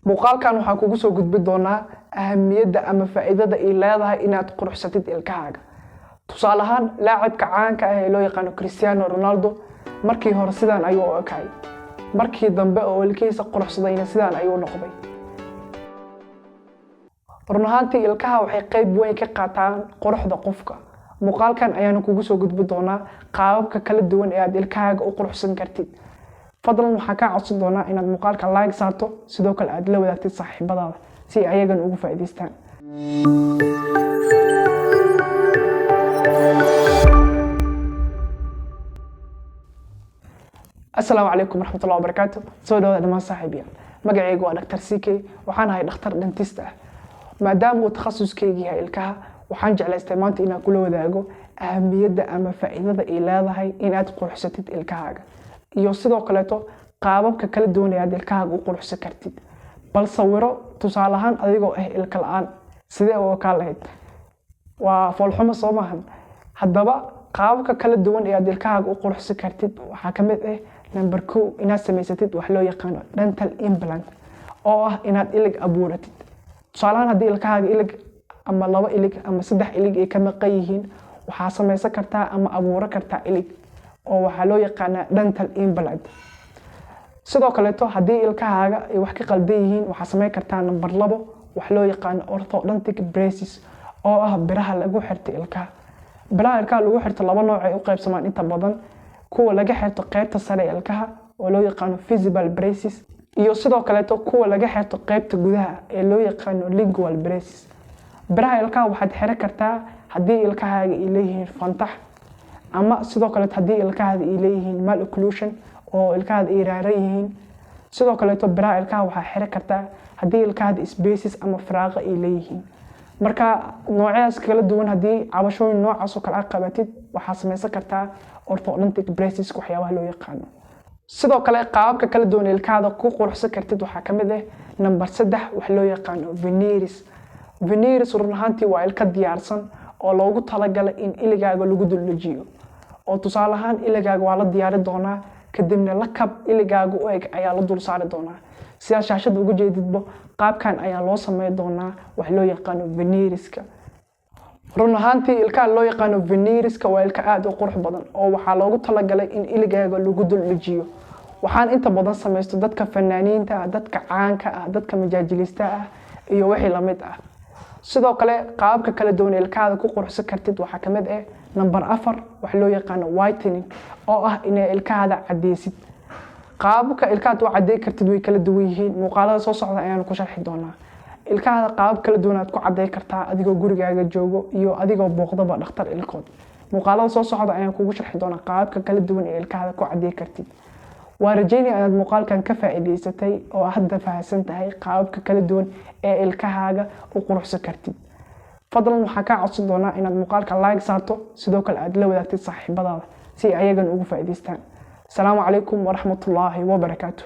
Muuqaalkan waxaan kugu soo gudbi doonaa ahamiyadda ama faa'iidada ay leedahay inaad quruxsatid ilkahaaga. Tusaale ahaan, laacibka caanka ah ee loo yaqaano Cristiano Ronaldo markii hore sidaan ayuu u ekay, markii dambe oo ilkihiisa quruxsadayna sidaan ayuu noqday. Run ahaantii, ilkaha waxay qayb weyn ka qaataan quruxda qofka. Muuqaalkan ayaanu kugu soo gudbi doonaa qaababka kala duwan ee aad ilkahaaga u quruxsan kartid. Fadlan waxaan kaa codsan doonaa inaad muuqaalka like saarto, sidoo kale aad la wadaagtid saaxiibadaada si ay ayagana ugu faa'iidaystaan. Asalaamu calaykum waraxmatullahi wabarakaatu. Soo dhawaada dhammaan saaxiibayaal. Magacaygu waa Dr. CK, waxaan ahay dhakhtar dentist ah. Maadaama uu takhasuskayga yahay ilkaha, waxaan jeclaystay maanta inaan kula wadaago ahamiyadda ama faa'iidada ay leedahay inaad quruxsatid ilkahaaga iyo sidoo kaleeto qaababka kala duwan ee aad ilkahaaga u quruxsan kartid. Bal sawiro tusaale ahaan adigoo ah ilka la-aan, sidee u ekaan lahayd? Waa foolxumo, soo maahan? Haddaba, qaababka kala duwan ee aad ilkahaaga u quruxsan kartid waxaa ka mid ah number 1, inaad samaysatid wax loo yaqaano dental implant, oo ah inaad ilig abuuratid. Tusaale ahaan, haddii ilkahaaga ilig ama laba ilig ama saddex ilig ay ka maqan yihiin, waxaa samaysan kartaa ama abuuran kartaa ilig, oo waxaa loo yaqaanaa dental implant. Sidoo kaleeto, haddii ilkahaaga ay wax ka qaldan yihiin, waxaa samayn kartaa number 2, wax loo yaqaano orthodontic braces, oo ah biraha lagu xirto ilkaha. Biraha ilkaha lagu xirto laba nooc ay u qaybsamaan inta badan: kuwa laga xirto qaybta sare ee ilkaha oo loo yaqaano visible braces, iyo sidoo kaleeto kuwa laga xirto qaybta gudaha ee loo yaqaano lingual braces. Biraha ilkaha waxaad xiran kartaa haddii ilkahaaga ay leeyihiin fantax, ama sidoo kaleeto haddii ilkahaada ay leeyihiin malocclusion, oo ilkahaada ay raaran yihiin. Sidoo kaleeto, biraha ilkaha waxaa xiran kartaa haddii ilkahaada spaces ama firaaqo ay leeyihiin. Marka noocyadaas kala duwan, haddii cabashooyin noocaas oo kale aad qabatid, waxaa samaysan kartaa orthodontic braces waxyaabaha loo yaqaano. Sidoo kale, qaababka kala duwan ee ilkahaada ku quruxsan kartid waxaa ka mid ah number 3, wax loo yaqaano veneers. Veneers run ahaantii waa ilka diyaarsan oo loogu talagalay in iligaaga lagu duldhejiyo, oo tusaale ahaan iligaaga waa la diyaari doonaa, kadibna lakab iligaaga u eg ayaa la dul saari doonaa. Sidaas shaashada uga jeedidba, qaabkan ayaa loo sameyn doonaa wax loo yaqaano veneerska. Run ahaantii, ilkaha loo yaqaano veneerska waa ilka aada u qurux badan, oo waxaa loogu talagalay in iligaaga lagu dul dhejiyo. Waxaan inta badan samaysto dadka fanaaniinta ah, dadka caanka ah, dadka majaajilista ah iyo wixii lamid ah. Sidoo kale, qaababka kala duwan ee ilkahaada ku quruxsan kartid waxaa ka mid ah number 4, wax loo yaqaano whitening, oo ah inay ilkahaada cadeysid. Qaababka ilkahaad u cadey kartid way kala duwan yihiin. Muuqaalada soo socda ayaanu ku sharxi doonaa. Ilkahaada qaabab kala duwan aad ku cadey kartaa adigoo gurigaaga joogo iyo adigoo booqdaba dhakhtar ilkood. Muuqaalada soo socda ayaan kugu sharxi doonaa qaababka kala duwan ee ilkahaada ku cadey kartid. Waa rajeynaya inaad muuqaalkan ka faa'iidaysatay oo hadda fahamsan tahay qaababka kala duwan ee ilkahaaga u quruxsan kartid. Fadlan waxaan kaa codsan doonaa inaad muuqaalka like saarto, sidoo kale aad la wadaagtid saaxiibadaada si ay ayagana ugu faa'iidaystaan. Asalaamu calaykum waraxmatullaahi wabarakaatu.